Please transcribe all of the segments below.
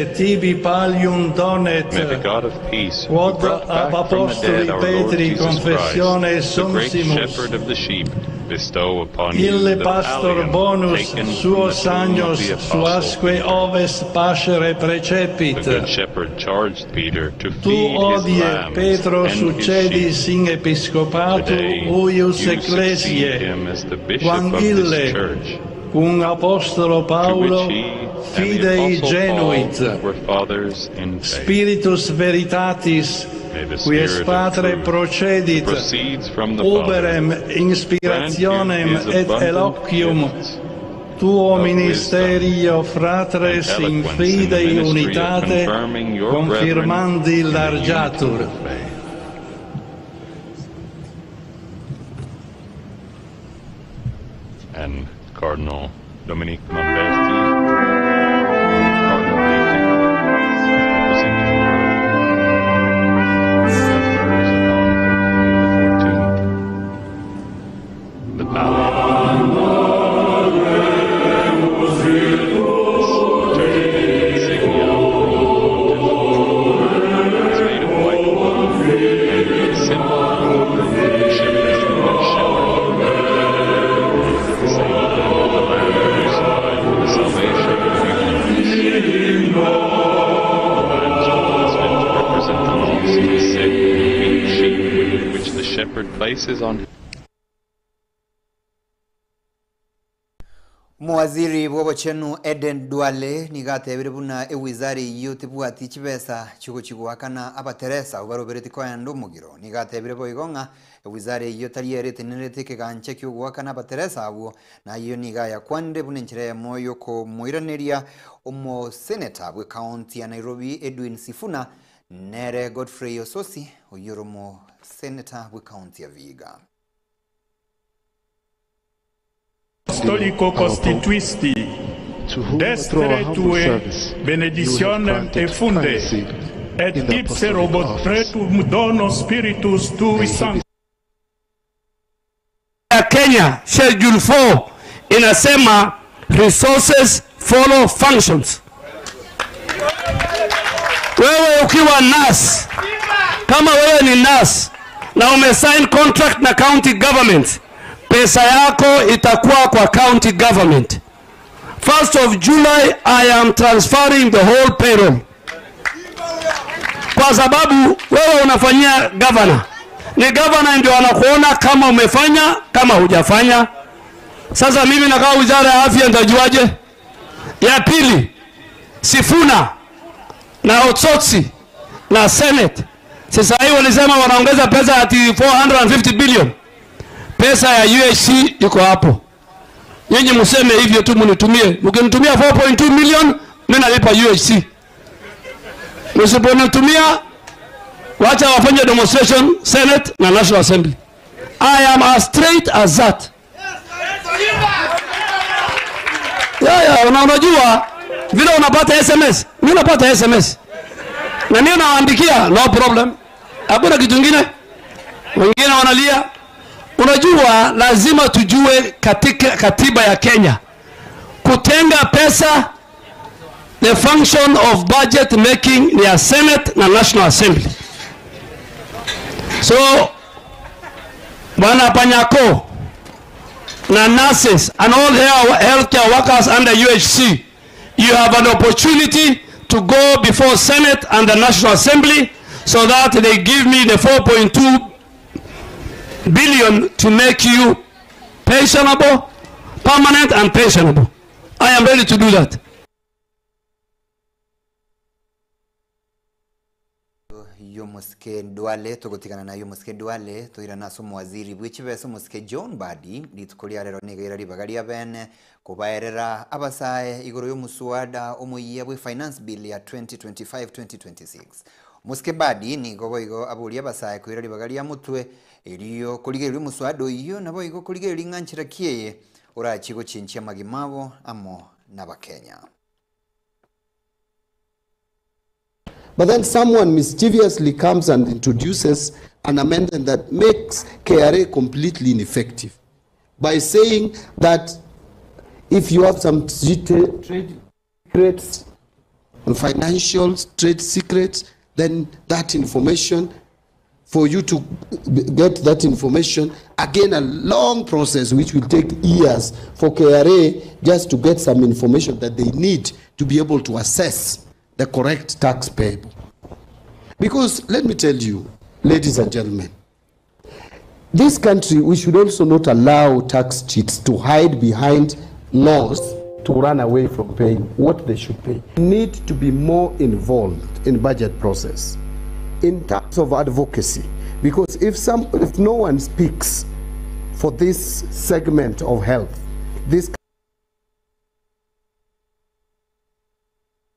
Tibi pallium donet, May the God of peace, who quod brought ab back from the apostoli dead our Lord Petri Jesus Christ, confessiones the great sumpsimus, shepherd of the sheep, bestow upon you ille the pastor pallium bonus taken from the suos tomb of agnos the apostle suasque Peter. oves pascere The good precepit. shepherd charged Peter to Tu feed his hodie, lambs Petro, and his sheep. succedis in episcopatu Today, huius you succeed ecclesiae, him as the bishop quam of this ille, church, cum apostolo to which Paulo he and the fidei apostle Paul genuit. were fathers in faith. Spiritus veritatis, May the qui es Spirit of Patre truth, who procedit, proceeds from the Father, uberem grant you inspirationem his et abundant eloquium gifts tuo of wisdom ministerio and fratres in eloquence in the fidei ministry of unitate confirming your brethren confirmandi in the unity largiatur. of faith. And Cardinal Dominique Mamberti and Cardinal Deacon present confers upon Pope Leo XIV the pallium. This liturgical insignia of the Roman Pontiff is made of white wool and is symbol of the rulership as the good shepherd. At the same time, the Lamb crucified for the salvation of the universe. The lamb's wool is meant to represent the lost, sick, and weak sheep, which the shepherd places on Omowaziri bw'obochenu Eden Duale nigo atebire buna ewizara eyio tebwati chibesa chigochi goakana abateresa abwo barobereti koenda omogiro. Nigo atebire boigo ng'a ewizara eyio tari ere etenenerete ekegancha kiogoakana abateresa abwo na ayio nigo ayakwanire buna enchera eyemo yokomoiraneria omoseneta bw'ecounty ya Nairobi Edwin Sifuna nere Godfrey Osotsi oyio ore omoseneta bw'ecounty ya Vihiga. Apostolico constituisti, destre tue benedictionem effunde, et ipse robot pretum dono spiritus tui sancti. Ya Kenya Schedule 4 inasema resources follow functions. Wewe ukiwa nurse, kama wewe ni nurse na umesign contract na county government, pesa yako itakuwa kwa county government. 1st of July I am transferring the whole payroll, kwa sababu wewe unafanyia governor, ni governor ndio anakuona kama umefanya kama hujafanya. Sasa mimi nakaa wizara ya afya, nitajuaje? Ya pili, Sifuna na Osotsi na Senate sasa hii walisema wanaongeza pesa ati 450 billion. Pesa ya UHC iko hapo. Nyinyi mseme hivyo tu mnitumie. Mkinitumia 4.2 million mimi nalipa UHC. Msiponitumia wacha wafanye demonstration Senate na National Assembly. I am as straight as that. Yeah, na unajua vile unapata SMS, mimi napata SMS. Na mimi nawaandikia no problem. Hakuna kitu kingine. Wengine wanalia. Unajua lazima tujue katika katiba ya Kenya kutenga pesa, the function of budget making ni ya Senate na National Assembly. So Bwana Panyako na nurses and all healthcare workers under UHC, you have an opportunity to go before Senate and the National Assembly so that they give me the 4.2 billion to make you pensionable, permanent and pensionable. I am ready to do that. Yomosike Duale togotigana na Yomosike Duale toirana ase omowaziri bwe chibesa omosike John Mbadi rituko ria rero nigo ira ribaga ria bene kobaerera abasae igoro ya omosuada omoyia bwe finance bill ya 2025-2026. Omosike Mbadi nigo boigo aboria abasae koira ribaga ria motwe erio korigereria omosuada oyio nabo igo korigereria ng'a nchera ki eye orachie gochinchia amagima abo amo na abakenya. But then someone mischievously comes and introduces an amendment that makes KRA completely ineffective by saying that if you have some trade secrets, on financial trade secrets, then that information, for you to get that information, again a long process which will take years for KRA just to get some information that they need to be able to assess the correct tax payable. Because let me tell you, ladies and gentlemen, this country, we should also not allow tax cheats to hide behind laws to run away from paying what they should pay. We need to be more involved in budget process in terms of advocacy, because if some, if no one speaks for this segment of health, this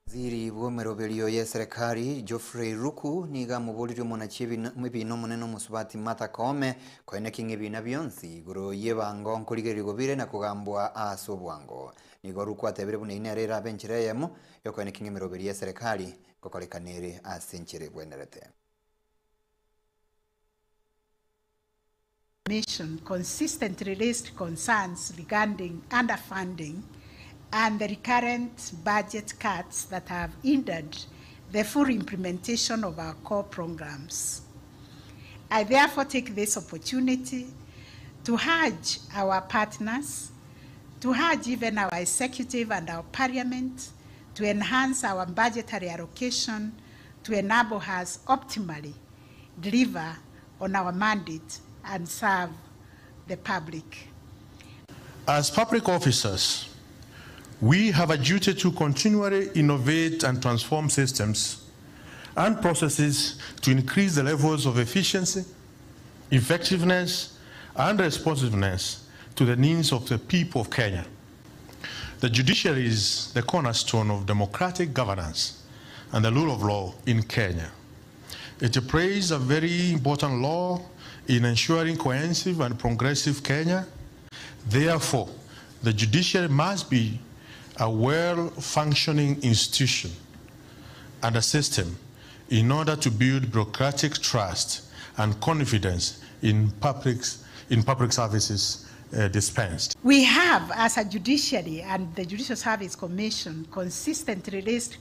Waziri bw'emeroberio ya serikali Geoffrey Ruku niga amoborire omonachi ebina omonene omosubati Martha Koome koeneki ng'a ebina bionsi igoro y'ebango nkorigereria bire na kogambwa ase obwango. Nigo Ruku atebire buna eyio nere erabe enchera eyemo yokoeneki ng'a emeroberio ya serikali nkokorekana ere ase enchera ebwenerete. Commission consistently raised concerns regarding underfunding and the recurrent budget cuts that have hindered the full implementation of our core programs. I therefore take this opportunity to urge our partners, to urge even our executive and our parliament to enhance our budgetary allocation to enable us optimally deliver on our mandate and serve the public. As public officers, we have a duty to continually innovate and transform systems and processes to increase the levels of efficiency, effectiveness, and responsiveness to the needs of the people of Kenya. The judiciary is the cornerstone of democratic governance and the rule of law in Kenya. It plays a very important role in ensuring cohesive and progressive Kenya. Therefore, the judiciary must be a well-functioning institution and a system in order to build bureaucratic trust and confidence in public, in public services dispensed. We have, as a judiciary and the Judicial Service Commission, consistently raised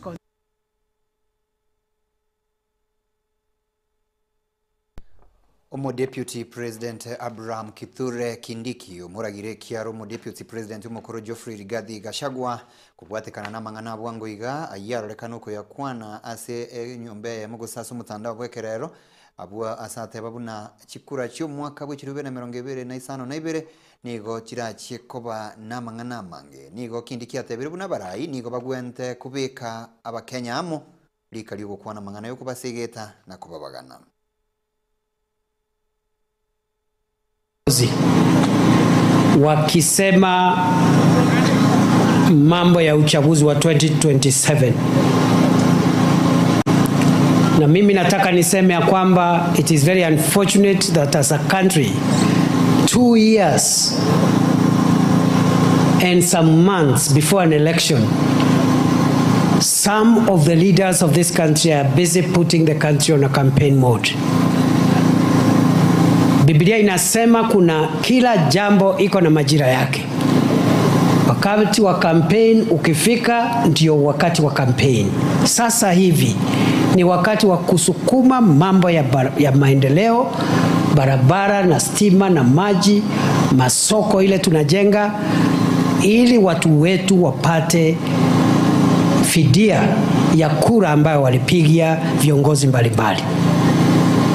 Omo Deputy President Abraham Kithure Kindiki omoragire ekiaro omo Deputy President omokoro Geoffrey Rigathi Gachagua kobwatekana na amang'ana abwango iga ayio arorekana okoyakwana ase enyomba eyemo gose ase omotandao bwa ekerero abwo ase ateba buna chikura chia omwaka bwa chirube na emerongo ebere na isano na ibere nigo chirachie koba na amang'ana amange. Nigo Kindiki atebire buna abarai nigo bagwente kobeka abakenya amo rika riogokwana amang'ana yokobasegeta na kobabagana. Wakisema mambo ya uchaguzi wa 2027, na mimi nataka niseme ya kwamba it is very unfortunate that as a country 2 years and some months before an election, some of the leaders of this country are busy putting the country on a campaign mode. Biblia inasema kuna kila jambo iko na majira yake. Wakati wa campaign ukifika ndio wakati wa campaign. Sasa hivi ni wakati wa kusukuma mambo ya maendeleo, barabara na stima na maji, masoko ile tunajenga ili watu wetu wapate fidia ya kura ambayo walipigia viongozi mbalimbali.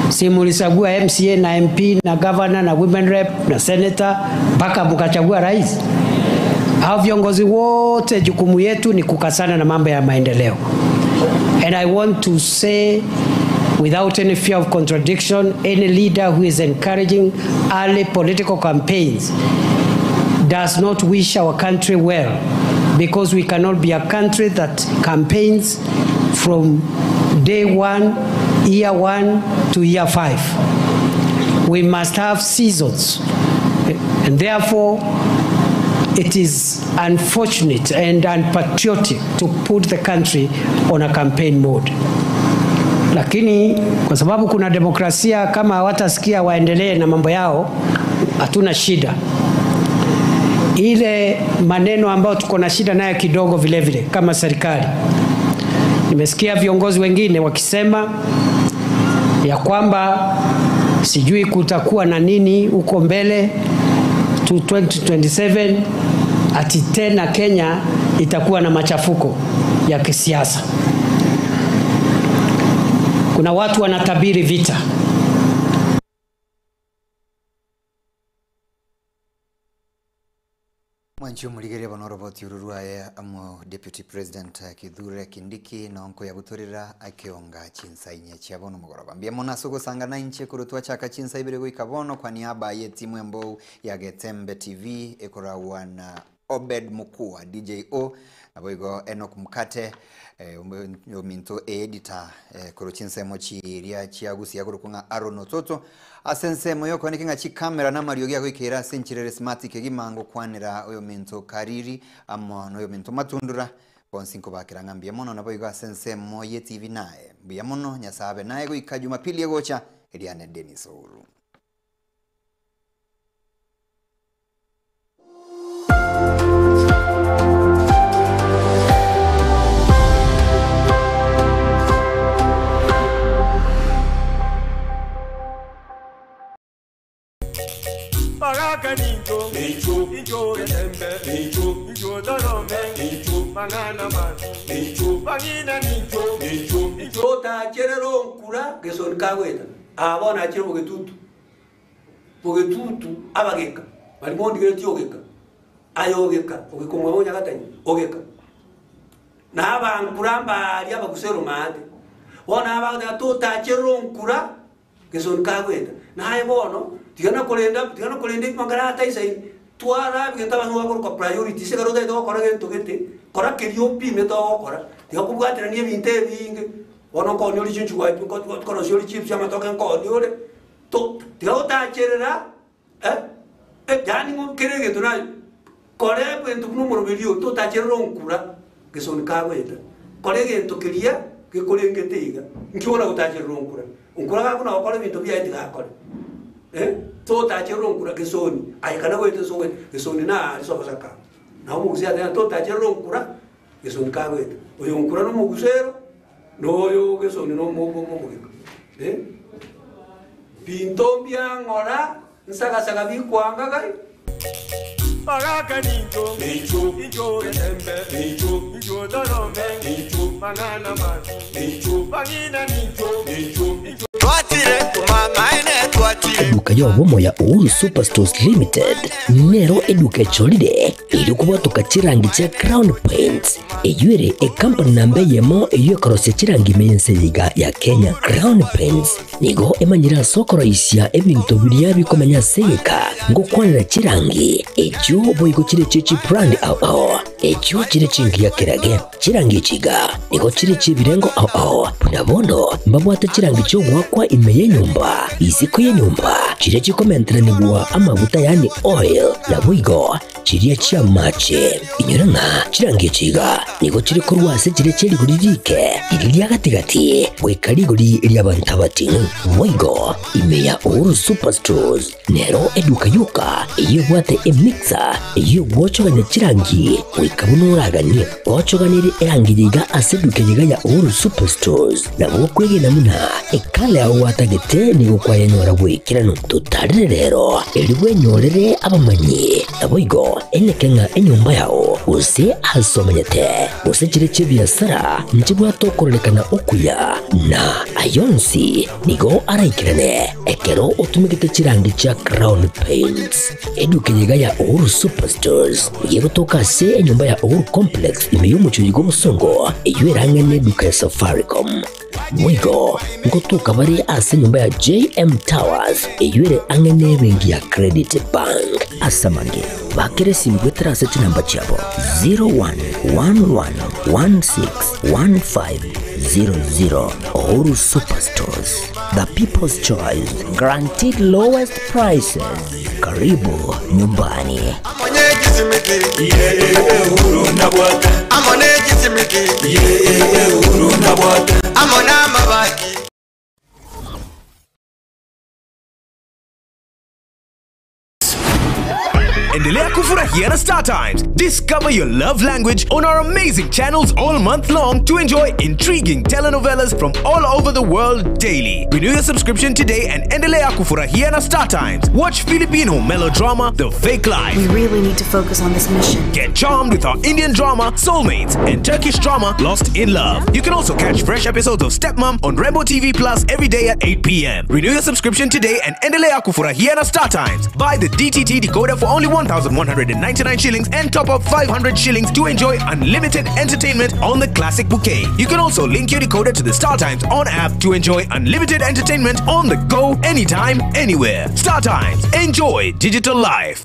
Si mulichagua MCA na MP na governor na women rep na senator mpaka mkachagua rais? Hao viongozi wote jukumu yetu ni kukasana na mambo ya maendeleo. And I want to say without any fear of contradiction, any leader who is encouraging early political campaigns does not wish our country well, because we cannot be a country that campaigns from day one, year 1 to year 5. We must have seasons. And therefore, it is unfortunate and unpatriotic to put the country on a campaign mode. Lakini kwa sababu kuna demokrasia, kama hawatasikia waendelee na mambo yao, hatuna shida. Ile maneno ambayo tuko na shida nayo kidogo vile vile kama serikali Nimesikia viongozi wengine wakisema ya kwamba sijui kutakuwa na nini huko mbele to 2027 ati tena Kenya itakuwa na machafuko ya kisiasa. Kuna watu wanatabiri vita. Mwanchi omuligeria bono oroboti oru rwaye amo Deputy President Kithure Kindiki nonko yabutorera akeonga chinsa inye chia bono mogoroba. Mbuya mono ase ogosanga na inche korwa twachaka chinsa ibere goika bono kwa niaba ye timu embou ya Getembe TV ekoragwa na Obed Mukua DJO nabo igo Enoch Mukate ominto editor korwa chinsemo chiria chiagusia korokwa ng'a Aaron Ototo ase ensemo yokooneka ng'a chikamera na amariogi agoikera ase enchera smart kegima ngokwanera oyo minto Kariri amo na oyo minto Matundura bonsi nkobakera ng'a mbuya mono nabo igo ase ensemo ye TV naye mbuya mono Nyasaye abe naye goika Jumapili egocha eriane Dennis Ouru. Baraka ninjo, ninjo, ninjo gembe, ninjo, ninjo dorome, ninjo, mangana mazi, ninjo, bangina ninjo, ninjo, ninjo. Otacherero nkura gesoni kagweta abona achire bogetutu bogetutu abageka bari mondigire ti ogeka ayogeka ogekomwa bonya gatanyi ogeka na abankura mbari abagusero mande bona abageka totacherero nkura gesoni kagweta naye bono tigana kurenda mangara ataisa twara bigenta bantu bakora priority se garo daito kora gento gete kora kerio pime to kora tiga kubwatira ni ebintu ebinge bono ko ni ori chinchu ko ko ori chips ya matoke ko ni ore to tiga otacherera yani ngo kerege to na kore bento numero bilio to tacherera nkura gesoni kagweta kore gento keria gekorengete iga nkiona gotacherera nkura nkura gakuna okore bintu bya tiga kore totacherera nkura gesoni aikana gwete sowe gesoni na ari sokosaka na omugusera tena totacherera nkura gesoni kagweta oyo nkura no mugusero noyo gesoni no mugeka binto byangora nsagasaga bikwanga gai Baraka ninjo, ninjo, ninjo gembe, ninjo, ninjo dorome, ninjo, mangana mazi, ninjo, bangina ninjo, ninjo, ninjo. Eduka yobomo ya Uhuru Superstores Limited nero eduka echolile iri kubwatuka chirangi cha Crown Paints eyuere ekampani namba yemo eyekorosia chirangi mense yiga ya Kenya. Crown Paints nigo emanyira sokoroisia ebintu biria bikomenya seyeka ngokwanira chirangi echo boigo chire chichi brand ao ao echo chire chingi ya kirage chirangi chiga nigo chire chibirengo ao ao bunabono mbabwate chirangi chogwakwa ime yenyumba isiko yenyumba chire chikomenteranigwa amaguta yani oil na bwigo chiria chia mache inyoranga chirangi chiga nigo chiri korwase chire cherigori rike iri rya gatigati bweka rigori ry'abantu abatingu bwigo ime ya Uhuru Superstores nero eduka yuka iyo bwate emixer iyo gwochoganya chirangi bweka bunoraganie gwochoganire erangi yiga ase eduka yiga ya Uhuru Superstores nabwo kwegena muna ekale aho watagete nigo kwayenyora bwikirano tutarire rero eri bwenyorere abamanyi naboigo enekenga enyumba yao gose asomanyete gose chire chebiasara nchibwatokorerekana okuya na ayonsi nigo araikirane ekero otumigete chirangi cha Crown Paints eduka yiga ya Uhuru Superstores yegotoka ase enyumba ya Uhuru Complex ime y'omuchuri gw'obosongo eyo erang'ene eduka ya Safaricom mwigo ngotuka bari ase nyumba ya JM Towers eyuere ang'ene bengi ya Credit Bank asamange bakere simu gwetera ase chinamba chiabo 0111161500. Uhuru Superstores, the people's choice, guaranteed lowest prices. Karibu nyumbani. Endelea kufurahia na Star Times. Discover your love language on our amazing channels all month long to enjoy intriguing telenovelas from all over the world daily. Renew your subscription today and endelea kufurahia na Star Times. Watch Filipino melodrama The Fake Life. We really need to focus on this mission. Get charmed with our Indian drama Soulmates and Turkish drama Lost in Love. You can also catch fresh episodes of Stepmom on Rainbow TV Plus every day at 8 p.m. Renew your subscription today and endelea kufurahia na Star Times. Buy the DTT decoder for only 1,199 shillings and top up 500 shillings to enjoy unlimited entertainment on the classic bouquet. You can also link your decoder to the Star Times on app to enjoy unlimited entertainment on the go anytime, anywhere. Star Times. Enjoy digital life.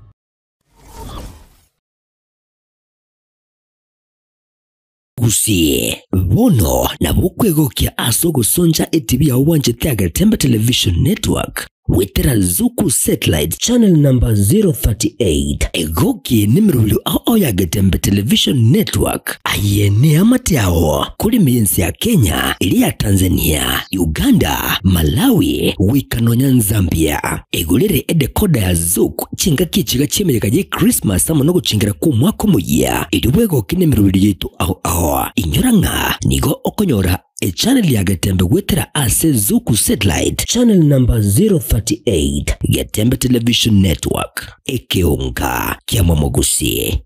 Gusii bono nabo okwegokia ase ogosoncha etibi yao bwanchete ya Getembe Television Network wetera Zuku Satellite channel number 038 egoki nemerobio ao ya Getembe Television Network aye ne amate ao kuri miensi ya Kenya iri ya Tanzania Uganda Malawi wikanonya Zambia egurire edekoda ya Zuku chingaki echiga chiemeyega ye Christmas amo nogochingera kwa omwaka omoyia eri bwegoki nemerobio yaito ao ao inyora ng'a nigo okonyora echannel ya Getembe gwetera ase Zuku Satellite channel number 038 Getembe Television Network ekeonga kia Mwamogusi.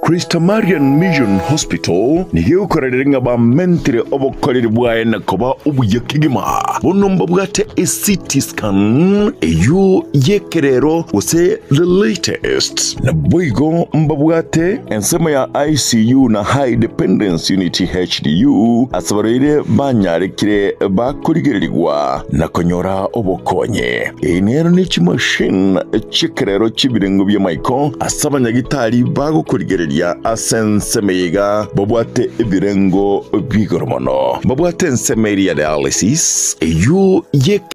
Christamarian Mission Hospital nigeukorerere ng'a bamentire obokoreri bwaye na koba obuya kegima bono mbabwate e-CT scan eyo yekerero gose the latest na boigo mbabwate ensemo ya ICU na High Dependence Unit HDU asabaroire banyarekire bakorigererigwa na konyora obokonye eye nero ni chimachine chikerero chibirengo bya maiko asabanyagitari bagokorigereria asensemeiga babwate ebirengo bigoro mono babwate ensemeri ya dialysis eyo ye.